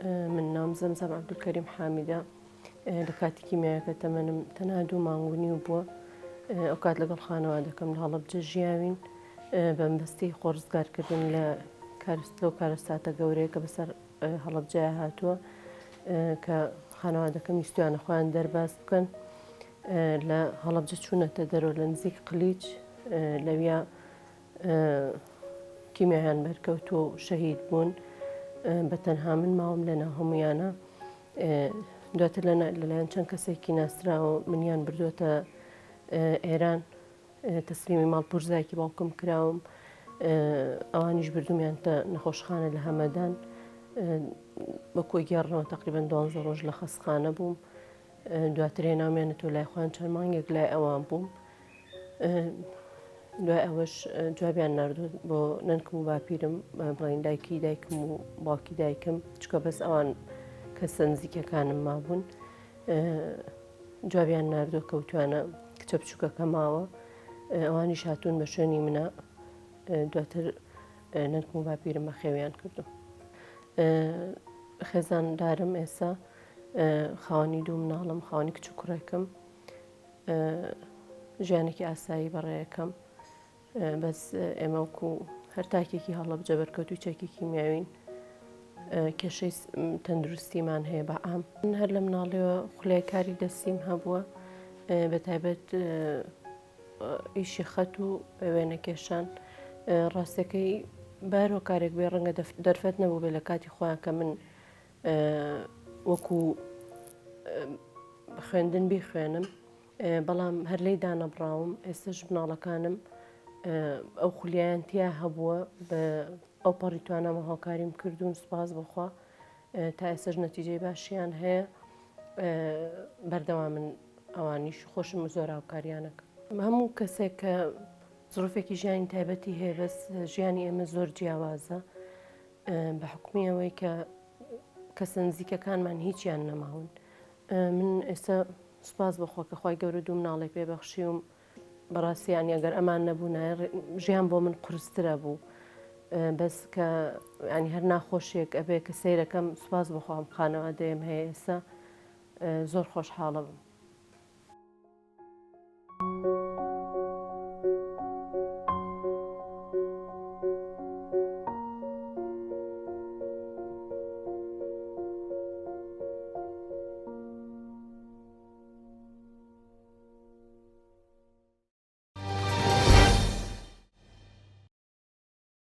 من ناوم زەمزەم عەبدولکەریم حامیدە لە کاتی کیمیایەکە تەمەنم تەنها دوو مانگ و نیو بووە ئەو کات لەگەڵ خانەوادەکەم لە هەڵەبجە ژیاوین بەمبەستی خۆڕزگارکردن لە کارست لەو کارەساتە گەورەیە کە بەسەر هەڵەبجەیا هاتووە کە خانەوادەکەم ویستویانە خۆیان دەرباز بکەن لە هەڵەبجە چوونەتە دەرەوە لە نزیک قلیچ لەویا کیمیایان بەرکەوتووە و شەهید بوون بە تەنها من ماوم لە ناو هەمویانە دواتر لەلایەن چەند کەسێکی ناسراوە منیان بردووەتە ئێران تەسلیمی ماڵ پورزایەکی باوکم کراوم ئەوانیش بردومیانتە نەخۆشخانە لە هەمەدان بە کۆی گێڕنەوە تقریبان دوانزە ڕۆژ لە خەستخانە بووم دواتر هێنامیانەتەوە لای خۆیان چەند مانگێک لای ئەوان بووم دوای ئەوەش جوابیان نردوو بۆ نەنکم و باپیرم بڵین دایکی دایکم و باوکی دایکم چکە بەس ئەوان کەسە نزیکەکانم مابوون جوابیان نردووە کەوتوانە کچە بچووکەکە ماوە ئەوانیش هاتوون بە شوێنی منە دواتر نەنکم و باپیرم بەخێویان کردم خێزاندارم ئێستا خاوەنی دوو مناڵم خاوەنی کچ و کوڕێکم ژیانێکی ئاسایی بەڕێەکەم بەس ئێمە وەکو هەر تاکێکی هەڵەبجە بەرکەوتوی چەکی کیمیاوین کێشەی تەندروستیمان هەیە بە عام من هەر لە مناڵیەوە خولای کاری دەستیم هەبووە بە تایبەت ئیشی خەت و وێنەکێشان ڕاستەکەی بار هۆکارێک بێ ڕەنگە دەرفەت نەبوو بێ لە کاتی خۆیان کە من وەکو خوێندن بیخوێنم بەڵام هەر لێی دانەبڕاوم ئێستش مناڵەکانم ئەو خولیایان تیا هەبووە بە ئەو پەڕی توانامە هاوکاریم کردوون سوپاس بخوا تا ئێستش نەتیجەی باشیان هەیە بەردەوامن ئەوانیش خۆشم زۆر هاوکاریانەکە هەموو کەسێک کە زڕفێکی ژیانی تایبەتی هەیە بەس ژیانی ئێمە زۆر جیاوازە بە حکومی ئەوەی کە کەسە نزیکەکانمان هیچیان نەماون من ئێستا سوپاس بەخوا کە خوای گەورە دوو مناڵی پێ بەخشیوم بەڕاستی یانی ئەگەر ئەمان نەبوونایە ژیان بۆ من قورسترە بوو بەس کە ینی هەر ناخۆشیێک ئەبێ کە سەیرەکەم سوپاس بەخوام خانەوادەیەم هەیە ئێستا زۆر خۆشحاڵە بم.